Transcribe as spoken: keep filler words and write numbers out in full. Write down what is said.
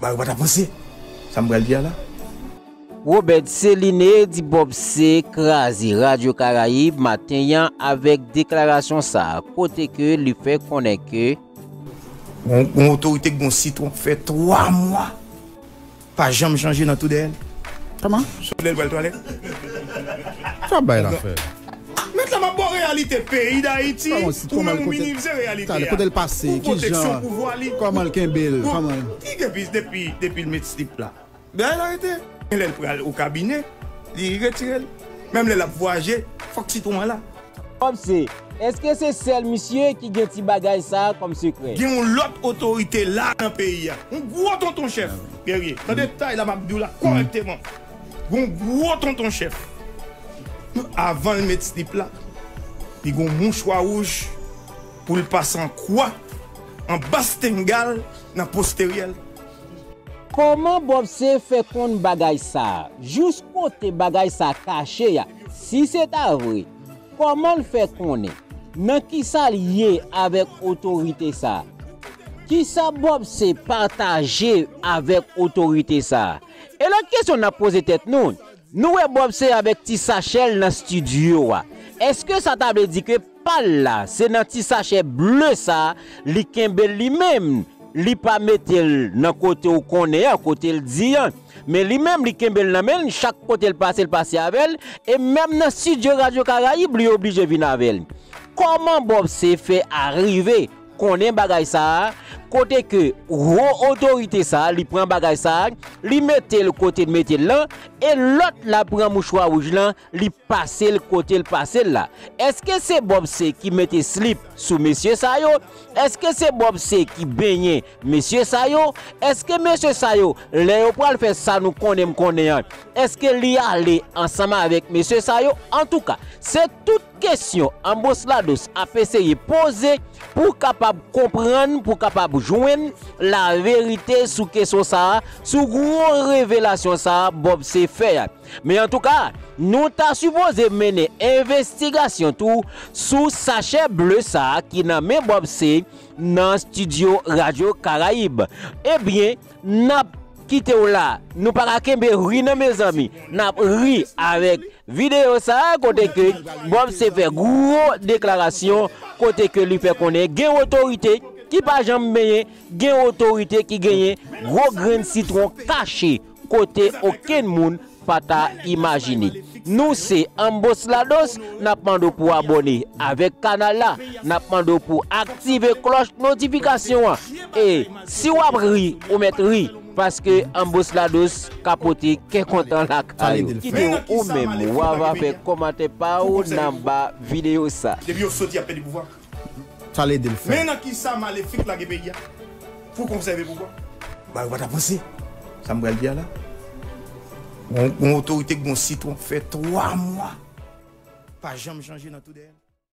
Bagay ou pa t ap panse. Sa m pral di a la. Robert Céliné di Bob C kraze Radyo Karayib maten an avèk deklarasyon sa a, kote ke li fè konnen ke yon, yon otorite k gon sitwon k fè twa mwa pa janm chanje nan tou dèyè l. Kòman? Sou lè l pral twalèt. Sa bay la fè. Mèt la m ap ba w reyalite peyi Dayiti, ou menm ou minimize reyalite a. Kote l pase, ki jan, kòman l kenbe l, kòman l. Ki gen pis depi, depi l met slip la. Bagay la rete. Lè l pral o kabinè, li retire l. Menm lè l ap vwayaje, fòk sitwon an la. Bob C, èske se sèl misye ki gen ti bagay sa a kòm sekrè? Gen yon lòt otorite la nan peyi a. Yon gwo tonton chèf. Guerrier, tande tay la m ap di w la kòrèkteman. Gen yon gwo tonton chèf. Avan l met slip la, li gen yon mouchwa wouj pou l pase an kwa, anba stengay l, nan posteryè l. Kòman Bob C fè konn bagay sa a? Jous kote bagay sa a kache a? Si se ta vre, kòman l fè konnen? Nan kisa l ye avèk otorite sa a? Kisa Bob C pataje avèk otorite sa a? E lòt kesyon n ap poze tèt nou, nou wè Bob C avèk ti sachè l nan estidyo a. Èske sa ta vle di ke pa l la, se nan ti sachè ble sa a li kenbe l li menm? Li pa mete l nan kote w konnen an, kote l di an. Men li menm, li kenbe l nan men l, chak kote l pase, l pase avè l. E menm nan estidyo Radyo Karayib, li oblije vin avè l. Kòman Bob C fè arive konnen bagay sa a, kote ke wo otorite sa a, li pran bagay sa a, li mete l kote l mete l lan, e lòt la pran mouchwa wouj lan, li pase l kote l pase l la? Èske se Bob C ki mete slip sou mesye sa yo? Èske se Bob C ki benyen mesye sa yo? Èske mesye sa yo, lè yo pral fè sa nou konnen m konnen an, èske li ale ansanm avèk mesye sa yo? Antouka, se tout kesyon Ambos Lados ap eseye poze pou kapab konprann, pou kapab jwenn laverite sou kesyon sa a, sou gwo revelasyon sa a Bob C fè a. Men antouka, nou ta sipoze mennen envestigasyon tou sou sachè ble sa a ki nan men Bob C nan estidyo Radyo Karayib. Ebyen, n ap kite w la. Nou pa ka kenbe ri non, mezanmi. N ap ri avèk videyo sa a, kote ke Bob C fè gwo deklarasyon, kote ke li fè konnen gen otorite ki pa janm benyen, gen otorite ki genyen gwo grenn sitwon kache kote okenn moun pa ta imajine. Nou se Ambos Lados, n ap mande w pou abòne avèk kanal la, n ap mande w pou aktive klòch notifikasyon an. E si w ap ri, ou mèt ri, paske Ambos Lados ka pote kè kontan lakay ou. Kite w ou menm, w ava fè kòmantè pa w nan ba videyo sa. Depi yo soti, y ap pèdi pouvwa. Sa l ede l fè. Men nan kisa malefik lage peyi a pou konsève pouvwa. Bagay ou pa t ap panse. Sa m pral di a la. Yon, yon otorite k gon sitwon k fè twa mwa pa janm chanje nan tou dèyè l.